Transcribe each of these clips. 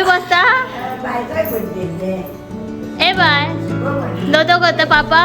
बसता. ए बाय, दोदो करता पापा.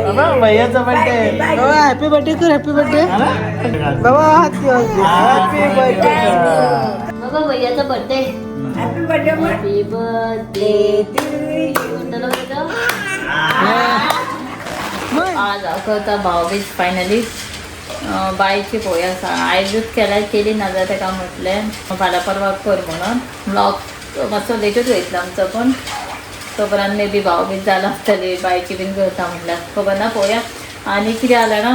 बाबा, भैयाचा बर्थडे. बाबा, हॅपी बर्थडे कर, हॅपी बर्थडे बाबा. Happy birthday. बाबा, भैयाचा birthday. Happy birthday. Happy birthday. आज करता भाऊबीज फायनली. बायची पोळी आसा. आयजूच केल्यार केली ना जाल्यार ताका म्हटलें फाल्यां परवा कर म्हणून. ब्लॉग मातसो लेटूच वयतलो आमचो, पूण तो पर्यंत मे बी भाऊबीज जाला आसतली. बायची बीन करता म्हटल्यार खबर ना, पळोवया. आनी कितें जालें ना,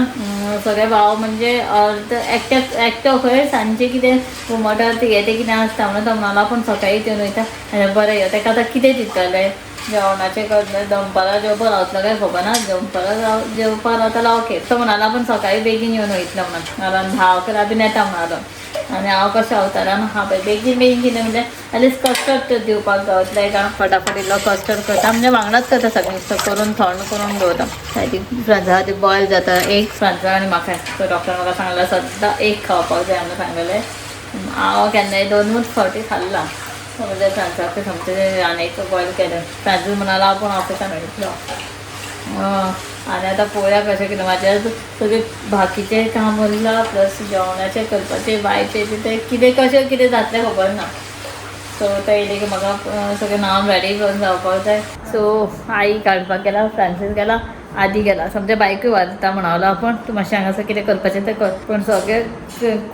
सगळे भाव म्हणजे अर्द एकट्याक एकटो खंय सांजचे कितें घुमटार हें तें कितें आसता म्हणून तो म्हणालो आपूण सकाळीं येवन वयता. आनी बरें यो, ताका आतां कितें दितलें जेवणाचें करतलें? दनपारां जेवपाक रावतलो काय खबर ना. दनपारां जेवपाक रावता, ओके. तो म्हणालो आपूण सकाळीं बेगीन येवन वयतलो म्हणून, कारण 10-11 बीन येता म्हणालो. आनी हांव कशें अवतारान आहा पळय, बेगीन बेगीन कितें म्हणजे एटलीस्ट कस्टर्ड दिवपाक गावतलें का. फटाफट इल्लो कस्टर्ड करता, म्हणजे वांगडाच करता सगळें. करून थंड करून दवरता. ती फ्रांसा ती बॉयल जाता. एक फ्रांसा आनी म्हाका. सो डॉक्टर म्हाका सांगला सद्दां एक खावपाक जाय म्हणून सांगलेलें. हांव केन्नाय दोनूच फावटी खाल्लां. म्हणजे फ्रांसाक सोमतें आनी एक बॉयल केलें. फ्रांसीस म्हणालो आपूण ऑफिसान वयतलो. आनी आतां पळोवया कशें कितें. म्हाजें सगळें बाकीचें काम उरलां, प्लस जेवणाचें करपाचें, बायचें तें कितें कशें कितें जातलें खबर ना. सो तें येयलें की म्हाका सगळें न्हांवन रेडी करून जावपाक जाय. सो आई काडपाक गेला, फ्रांसीस गेला, आदी गेला. समजे बायकूय व्हरता म्हणालो आपूण, तूं मातशें हांगासर कितें करपाचें तें कर. पूण सगळें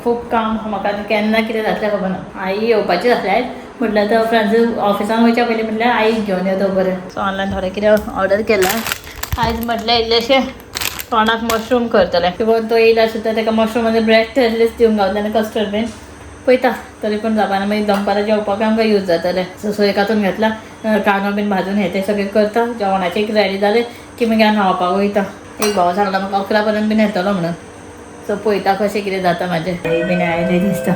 खूब काम म्हाका, केन्ना कितें जातलें खबर ना. आई येवपाची आसल्यार म्हटल्यार तर फ्रांसीस ऑफिसान वयच्या पयलीं म्हटल्यार आईक घेवन येता बरें. सो ऑनलायन थोडें कितें ऑर्डर केलां. आयज म्हटलें इल्लेशें तोंडाक मशरूम करतलें. किंवा तो येयला सुद्दां ताका मशरूम आनी ब्रेड एटलीस्ट दिवंक गावतलें आनी कस्टर्ड बीन पळयता. तरी पण जावपाना, मागीर दनपारां जेवपाक आमकां यूज जातलें. सो सोय कातून घेतला, कांदो बीन भाजून हें तें सगळें करता. जेवणाचें एक रेडी जालें की मागीर हांव न्हांवपाक वयता. एक भाव सांगला म्हाका 11 पर्यंत बीन येतलो म्हणून. सो पळयता कशें कितें जाता म्हाजें. आई बीन आयलें दिसता.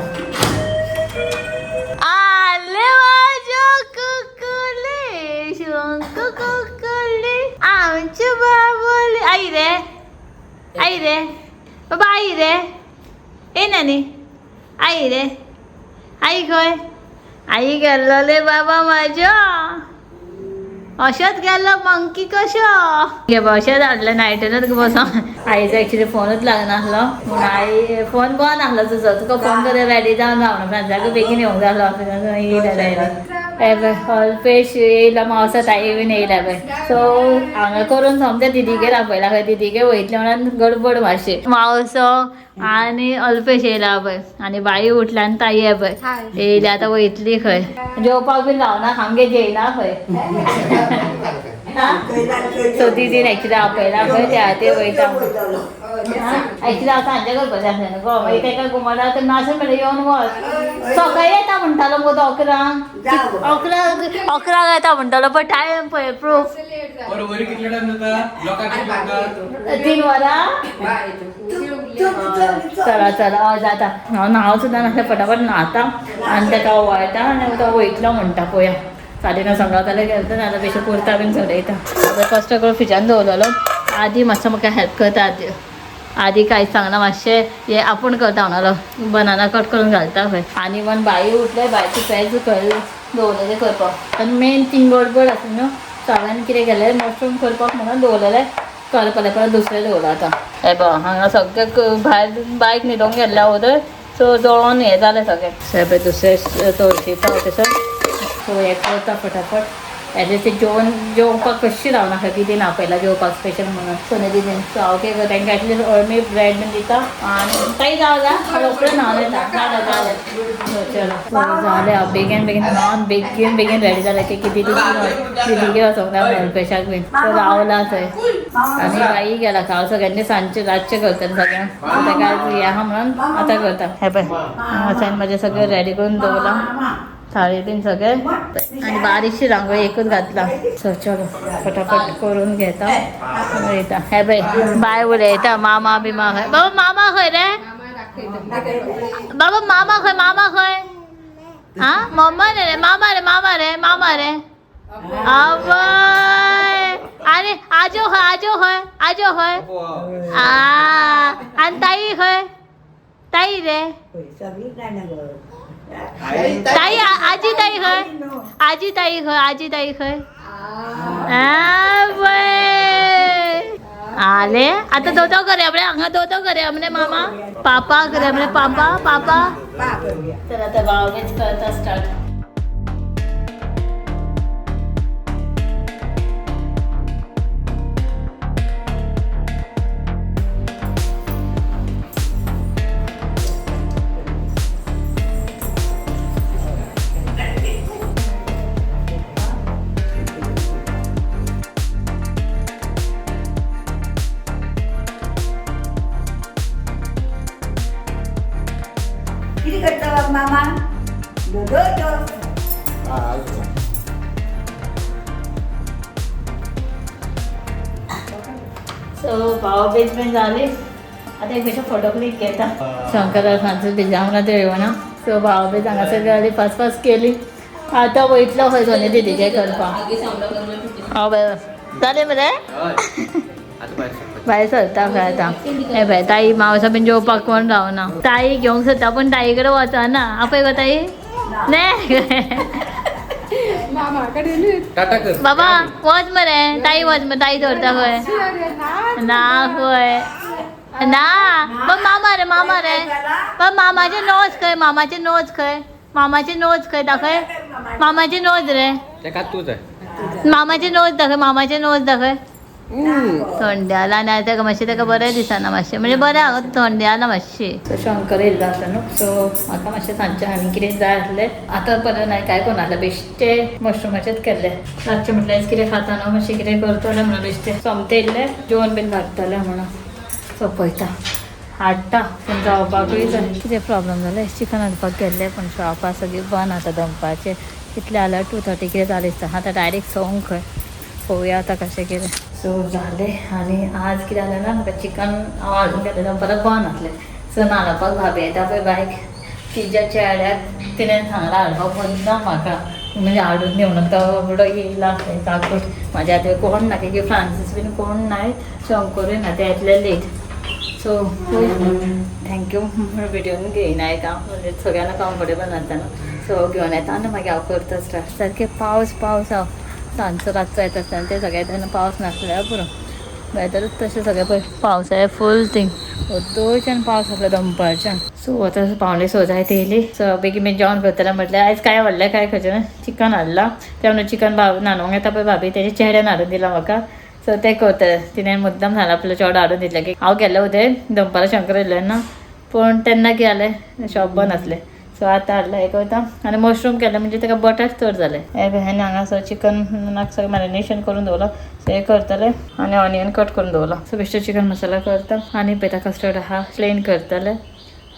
आले माझ्या कुकुले, शंक कुकुले, आमचे बाबुले. आई रे, आई रे बाबा, आई रे. ए नानी, आई रे, आई खंय? आई गेल्लो बाबा माझ्या, अशेंच गेल्लो मंकी कशो. गे अशेंच हाडलें नायटीनच बसोन. आईचो एक्चुली फोनूच लागनासलो म्हणून. आई, फोन बंद आसलो तुजो. तुका फोन कर, रेडी जावन राव म्हणून. फ्रांसाक बेगीन येवंक जाय आसलो ऑफिसान. येयला हे पळय, अल्पेश येयला, मावसा ताई बीन येयला पळय. सो हांगा करून सोमतें दिदीगेर आपयला खंय. दिदीगेर वयतलें म्हणून गडबड मातशी. मावसो आनी अल्पेश येयला पळय, आनी बाई उठल्या आनी ताई आहे पळय येयल्या. आतां वयतली खंय. जेवपाक बीन रावना, आमगे जेयना खंय. सो दिदीन एक्चुली आपयला खंय, त्या खातीर वयता. एक्चुली हांव सांजे करपाचें आसलें न्हू गो, मागीर ताका घुमटा तर नाशे म्हणल्यार येवन वच. सकाळी येता म्हणटालो मुगो तो 11क, 11क येता म्हणटालो, पण टायम पळय प्रूफ. बरोबर कितले टायम जाता लोकांक कितले जाता? 3 वरां. चला चला, हय जाता. हांव न्हांव सुद्दां नासलें. फटाफट न्हाता आनी ताका वळटा आनी तो वयतलो म्हणटा. पळोवया, 9:30 जाल्यार गेलो नाजाल्यार बेश्टे कुर्ता बीन चडयता. आतां कस्टर्ड करून फ्रिजान दवरलेलो. आदी मातसो म्हाका हेल्प करता. आदी आदी कांयच सांगना, मातशें हे आपूण करता म्हणालो. बनाना कट करून घालता खंय. आनी वन बाई उठले, बायची पेज खंय दवरलेलें करपाक. आनी मेन थिंग गडबड आसा न्हू. सो हांवें कितें केलें, मशरूम करपाक म्हणून दवरलेलें, करपालें, परत दुसरें दवरलां आतां. हे पळय, हांगा सगळें भायर बायक न्हिदोंक गेल्लें अगोदर. सो जळोन हें जालें सगळें. सो हे पळय, दुसरें तळशी पावते सर. सो हें करता फटाफट. एटलीस्ट ते जेवण जेवपाक कशी रावना. दिदीन आपयला जेवपाक स्पेशल म्हणून, सोने दिदीन. सो हांव कितें करता, तांकां एटलीस्ट अळमी ब्रेड बीन दिता आनी ताई जावं जा, रोखडें न्हांवन येता. जालें जालें. सो चलो, जालें. हांव बेगीन बेगीन न्हांवन बेगीन बेगीन रेडी जालें की दिदी दिदीगेर वचोंक जाय अल्पेशाक बीन. सो रावला थंय आनी बाई गेला. हांव सगळ्यांनी सांजचें रातचें करतलें सगळ्यांक. ताका हें आहा म्हणून आतां करता. हें पळय, हांगा म्हाजें सगळें रेडी करून दवरलां, थाळी बीन सगळें आनी बारीकशी रांगोळी एकूच घातला. सो चलो, फटाफट करून घेता, वयता. हे पळय, बाय उलयता. मामा बिमा खंय बाबा? मामा खंय रे बाबा? मामा खंय? मामा खंय? हा, मम्मा रे, मामा रे, मामा रे, मामा रे. आवय, आनी आजो खंय? आजो. खंय आजो खंय आ आनी ताई खंय ताई रे ताई आजी ताई खंय आजी ताई खंय आजी ताई खंय आले आता दोदो करे आपले हांगा दोदो करे आमने मामा पापा करे आपले पापा पापा. तर आता भाऊबीज करता स्टार्ट. किती करता मामा दो दो. सो भाऊबीज पण झाली. आता एक बेश्टे फोटो क्लिक घेता. शंकर फ्रांसीस बी जावना ते येवना. सो भाऊबीज हांगासर जाली फास्ट फास्ट केली. आतां वयतलो खंय सोनी दिदीचे करपाक. हय जालें मरे भायर सरता खंय आतां. हे पळय ताई मावसा बीन जेवपाक कोण रावना. ताई घेवंक सोदता पूण ताई कडेन वचना. आपय गो ताई ने बाबा वच मरे ताई वच मरे ताई दवरता खंय ना खंय ना. पण मामा रे मामा रे पण मामाचे नोज खंय मामाचे नोज खंय मामाचे नोज खंय दाखय मामाचे नोज रे मामाचे नोज दाखय मामाचे नोज दाखय. थंडी आला आनी ताका मातशें ताका बरें दिसना मातशें म्हणजे बरें आहा थंडी आला मातशी. सो शंकर येयल्लो आसलो न्हू सो म्हाका मातशें सांजचें आनी कितें जाय आसलें. आतां पर्यंत हांवें कांय करूं नासलें बेश्टें मशरुमाचेंच केल्लें. रातचें म्हटल्यार कितें खाता न्हू मातशें कितें करतलें म्हणून बेश्टें सोमतें येयल्लें जेवण बीन धाडटलें म्हणून. सो पळयता हाडटा पूण जावपाकूय जाय. कितें प्रॉब्लम जालें चिकन हाडपाक गेल्लें पूण शॉपां सगळीं बंद आतां दनपारचें. कितलें जाल्यार 2:30 कितें जालें दिसता. आतां डायरेक्ट सवंक खंय पळोवया आतां कशें कितें. सो जालें आनी आज कितें जालें ना म्हाका चिकन हांव हाडून गेलें परत बंद आसलें. सो न्हाणोवपाक भाभी येता पळय बायक तिच्या चेड्याक तिणें सांगलां हाडपाक मुद्दाम म्हाका म्हणजे हाडून दी म्हणून. तो बाबडो येयला खंय काकूट म्हाज्या खातीर कोण ना की फ्रांसीस बीन कोण नाय शंकरूय ना ते येतले लेट. सो thank you व्हिडियोन घेयना एक हांव म्हणजे सगळ्यांना कम्फर्टेबल जाता न्हू. सो घेवन येता आनी मागीर हांव करता स्टार्ट. सारकें पावस पावस हांव सांजचो रातचो येता आसतना ते सगळे तेन्ना पावस नासल्यार पुरो वेदरूच तशें सगळें पळय पावसाळे फूल थिंग दोच्यान पावस आसलो दनपारच्यान. सो आतां 5:45 जायत येयली. सो बेगीन बेगीन जेवण करतलें म्हटल्यार आयज कांय व्हडलें कांय खंयचें ना चिकन हाडलां तें म्हणून चिकन न्हाणोवंक येता पळय भाभी तेजे चेड्यान हाडून दिलां म्हाका. सो तें करतलें तिणें मुद्दम सांगलां आपलो चेडो हाडून दितलें की हांव गेल्लें वते दनपारां शंकर येयल्लें ना पूण तेन्ना कितें जालें शॉप बंद आसलें. सो आतां हाडलां हें करता आनी मशरूम केलें म्हणजे ताका बटाट चड जालें. हें हांगासर चिकनाक सगळें मॅरिनेशन करून दवरलां. सो हें करतलें आनी ऑनियन कट करून दवरलां. सो बेश्टें चिकन मसाला करता आनी पळयता कस्टर्ड आहा प्लेन करतलें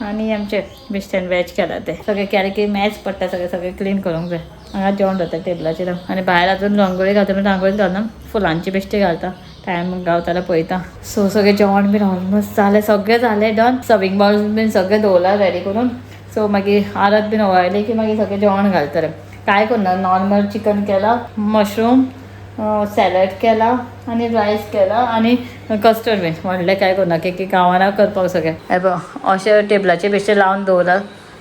आनी आमचें बेश्टें वेज केलां तें सगळें केलें की मॅच पडटा सगळें सगळें क्लीन करूंक जाय. हांगा जेवण जाता टेबलाचेर आनी भायर आजून रांगोळी घालता पण रांगोळी घालना फुलांची बेश्टी घालता टायम गावतालो पळयता. सो सगळें जेवण बीन ऑलमोस्ट जालें सगळें जालें डन. सर्वींग बाउल्स बीन सगळें दवरलां रेडी करून. सो मागीर आरत बीन ओवाळली की मागीर सगळें जेवण घालतलें. कांय करना नॉर्मल चिकन केलां मशरूम सॅलड केला आनी रायस केला आनी कस्टर्ड बीन व्हडलें कांय करना की गांवांना करपाक सगळें. हे पळय अशें टेबलाचेर बेश्टें लावन दवरलां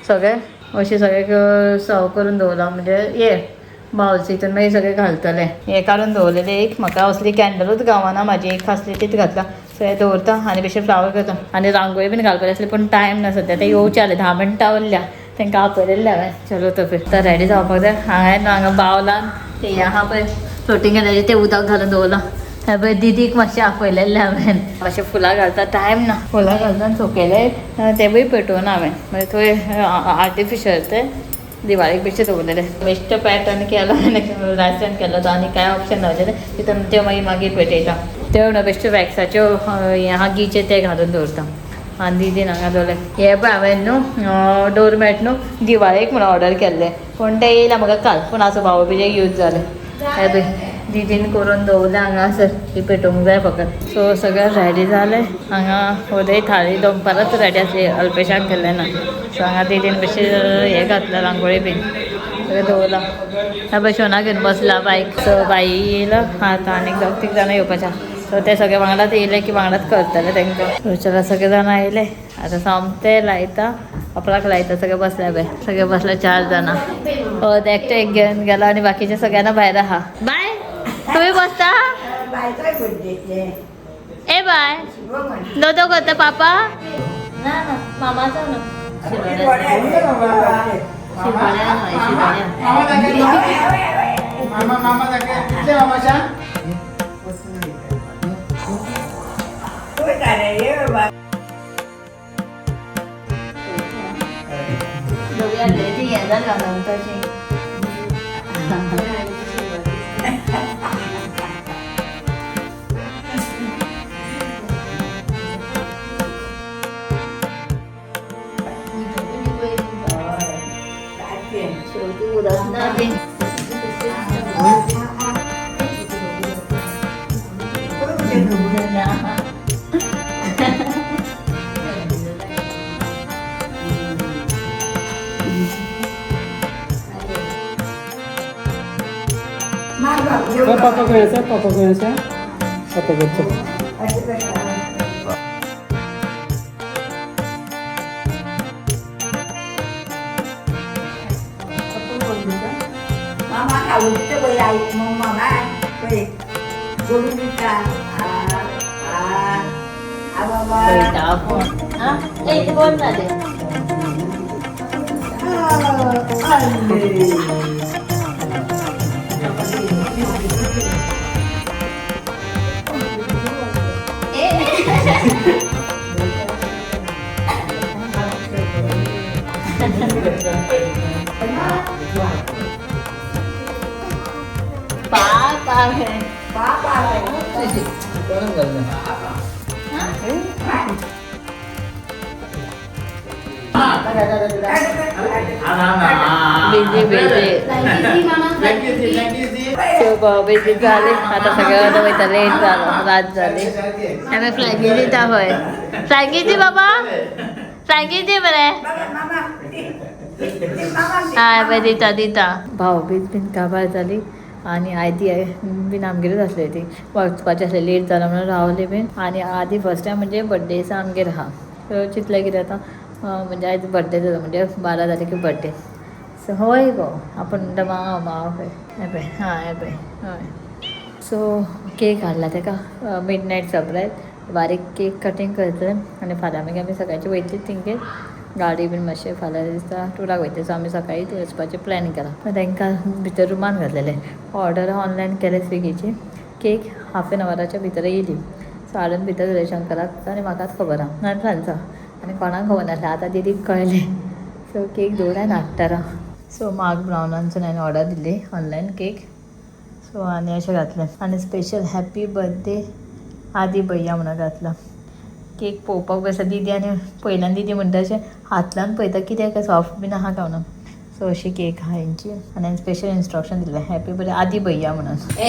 सगळें अशें सगळें सर्व करून दवरलां म्हणजे हे बावल्स हितून मागीर सगळें घालतलें. हें काडून दवरलेलें एक म्हाका असली कॅन्डलूच गावना म्हाजी एक आसली तीच घातला. सो हें दवरता आनी बेश्टें फ्लावर करता आनी रांगोळी बीन घालपाची आसली पूण टायम ना सद्या. ते येवचे आसले 10 मिनटां उरल्या तांकां आपयलेलें हांवें. चलो तर फिर आतां रेडी जावपाक जाय. हांवें हांगा बावलान ते आहा पळय फ्लोटींग केल्याचें तें उदक घालून दवरलां. हें पळय दिदीक मातशें आपयलेलें हांवें. मातशें फुलां घालता टायम ना फुलां घालता आनी सुकयलें तेंवूय पेटोवना हांवें म्हणजे थंय आर्टिफिशल तें दिवाळीक बेश्टें दवरलेलें. बेश्टें पॅटर्न केलो आनी रायसान केलो तो आनी कांय ऑप्शन नासलें तितून त्यो मागीर मागीर पेटयता. त्यो न्हू बेश्ट्यो वॅक्साच्यो हें आहा गिचे ते घालून दवरता. आनी दिदीन हांगा दवरलें. हें पळय हांवें न्हू डोरमॅट न्हू दिवाळेक म्हणून ऑर्डर केल्लें पूण तें येयलां म्हाका काल पूण आसूं भाऊबीजेक यूज जालें. हें पळय दिदीन करून दवरलें हांगासर ही पेटोवंक जाय फकत. सो सगळें रेडी जालें. हांगा होदय थाळी दनपाराच रेडी आसली अल्पेशाक गेल्लें ना. सो हांगा दिदीन बेश्टें हें घातलां रांगोळी बीन सगळें दवरलां. हें पळय शोना घेवन बसला बायक. सो बाई येयला आतां आनीक 2-3 जाणां येवपाचें. सो ते सगळे वांगडाच येयले की वांगडाच करतले तांकां. सो चला सगळे जाण आयले आतां सोमते लायता कपलाक लायता. सगळे बसले पळय, सगळे बसले 4 जाणां. हो ते एकटे एक घेवन गेला आनी बाकीचे सगळ्यांना भायर आहा. बाय तुमी बसता? ए बाय दोदो करता पापा ना ना मामाचो ना. मामा मामा दाखय कितले मामाच्या. शेवटी उरत ना ती. पापा खंय पापा खंय आसा? पापा करचो. मामा आवडतं पळय आई मग मामा पळय गोडू दिता. आ बाबा हा ए कोण ना ते. पापा आहे. बाबा. Busy busy. So busy झाले आता सगळं वयता लेट झालं, रात झाली. आमी फ्लॅगी दिता पळय. फ्लॅगी दी बाबा, फ्लॅगी दी बरें. हय पळय दिता दिता. भावबीज बीन काबार जाली आनी आयती बीन आमगेरूच आसली ती वचपाची आसली, लेट जाला म्हणून रावली बीन. आनी आदी फर्स्ट टायम म्हणजे बड्डे दिसा आमगेर आहा. सो चिंतलें कितें आतां म्हणजे आयज बड्डे जाता म्हणजे 12 तारखेक बड्डे. सो हय गो आपूण म्हणटा माव माव पळय हें पळय हां हें पळय हय. सो केक हाडला ताका मिड नायट सरप्रायज. बारीक केक कटींग करतले आनी फाल्यां मागीर आमी सकाळची वयतली तेंगेर गाडी बीन मातशें फाल्यां दिसा टुराक वयतली. सो आमी सकाळी वचपाचें प्लॅन केलां. तांकां भितर रुमान घातलेलें. ऑर्डर ऑनलायन केले स्विगीची. केक हाफ एन आवराच्या भितर येयली. सो हाडून भितर दवरलें शंकराक आनी म्हाकाच खबर आहा आनी फ्रांसा आनी कोणाक खबर नासलें. आतां दिदीक कळ्ळें. सो केक दवर हाडटना. सो मार्क ब्रावनानसून हांवें ऑर्डर दिल्ली ऑनलायन केक. सो आनी अशें घातलें आनी स्पेशल हॅप्पी बर्थडे आदी भैया म्हणून घातला. केक पळोवपाक बसता दिदी आनी पयल्यान दिदी म्हणटा अशें हात लावन पळयता कित्याक काय सॉफ्ट बीन आहा काय म्हणून. सो अशी केक आहा हेंची आनी हांवें स्पेशल इन्स्ट्रक्शन दिलें हॅप्पी बर्थडे आदी भैया म्हणून. ए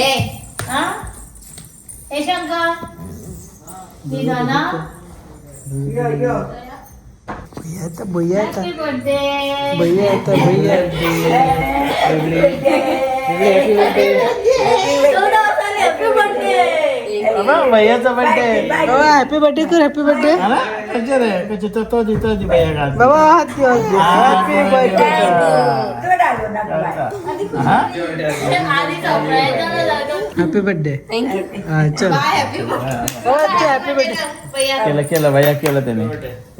आं ए शंकर ना यो यो भैया येता, भैया येता, हॅपी बर्थडे भैया येता, भैया. हॅपी बर्थडे भैयाचा बर्थडे. बाबा हॅपी बर्थडे कर, हॅपी बर्थडे तो दितो दी भैया घाल. बाबा हात दे, हात दे. Happy birthday. चड आलो ना बाय. आधी सरप्राईज झाला. Happy birthday. चल हॅपी बर्थडे. केलं केलं भैया केलं त्याने.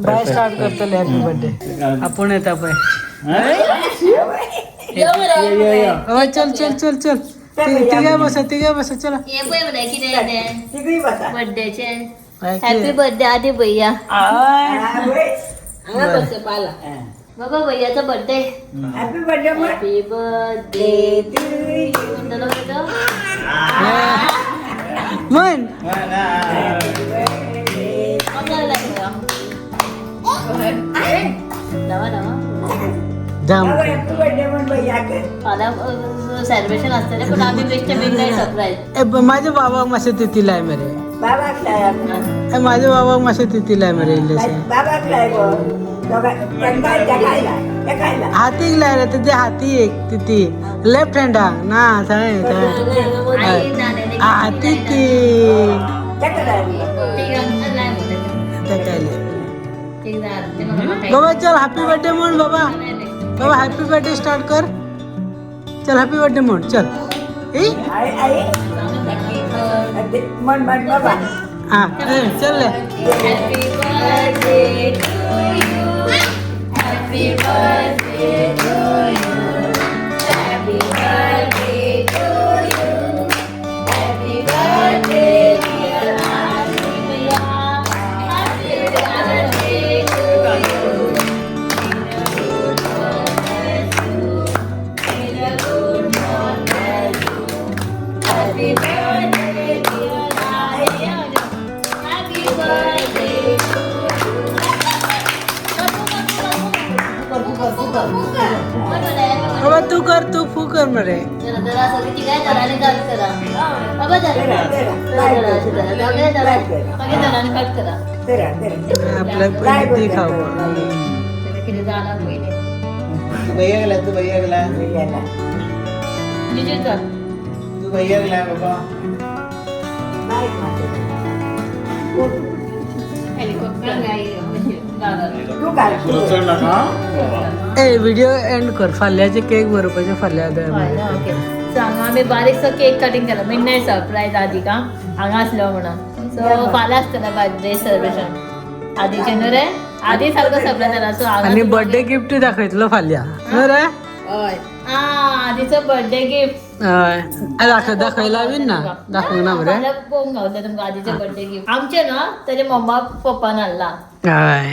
बाय स्टार्ट करतले हॅपी बर्थडे. आपण येता पळय. हय चल चल चल चल तिघा बसा, तिघा बसा चला. हे पळय मरे कितें तें तिगूय बसा. बर्थडेचे हॅपी बर्थडे आदी भैया. बाबा भैयाचा बर्थडे. हॅपी बर्थडे म्हण. Happy birthday to you. म्हणटलो तो. म्हण. नवा नवा जाम. हॅपी बर्थडे म्हण भैयाक. फाल्यां सेलिब्रेशन आसतलें पूण आमी बेश्टे मिड नायट सरप्रायज. ए माझ्या बाबाक मातशें तिती लाय मरे. बाबाक लाय. ए माझ्या बाबाक मातशें तिती लाय मरे इल्लेशें. बाबाक लाय गो. तांकां तेकाय लाय, तेकाय लाय. हातीक लाय रे तेजे हाती एक तिती लेफ्ट हँडाक ना थंय थंय. आई ना आ तिती. ताका जाय ते काय बाबा, चल हॅपी बर्थडे म्हण बाबा. बाबा, हॅपी बर्थडे स्टार्ट कर. चल, हॅपी बर्थडे म्हण, चल ए. आई आई, म्हण म्हण बाबा. हा ए, चल रे. Happy birthday to you. Happy birthday to you. Happy birthday to you. Happy birthday dear Aditya. Happy birthday to you. May the good Lord bless you. May the good Lord bless you. Happy birthday dear Aditya. Happy birthday to you. बाबा, तू कर, तू फू कर मरे. तेरा तेरा. आपलं पहिले ते खाऊ. तू भैया गेला, तू भैया गेला. भैयाला. तू भैया गेला बाबा. बारीक मात्र. तू घाल तू. ए, व्हिडिओ एंड कर. फाल्याचे केक बरोवपाचे फाल्यां ओके, सो हांगा आमी बारीकसो केक कटिंग केलो. मिडनायट सरप्रायज आदिका हांगा आसलो म्हणून. सो फाल्यां आसतलें बर्थडे सेलिब्रेशन आदीचें न्हू रे? आदी सारको सरप्रायज जाला. सो हांगा आणि बर्थडे गिफ्ट दाखयतलो फाल्यां न्हू रे? आ, आदीचो बर्थडे गिफ्ट. हय, दाखय, दाखयला बीन ना, दाखोवंक ना बरें. फाल्यां पळोवंक गावतलें तुमकां आदीचें बर्थडे गिफ्ट. आमचें न्हू, तेजे मम्मा पप्पान हाडला. हय.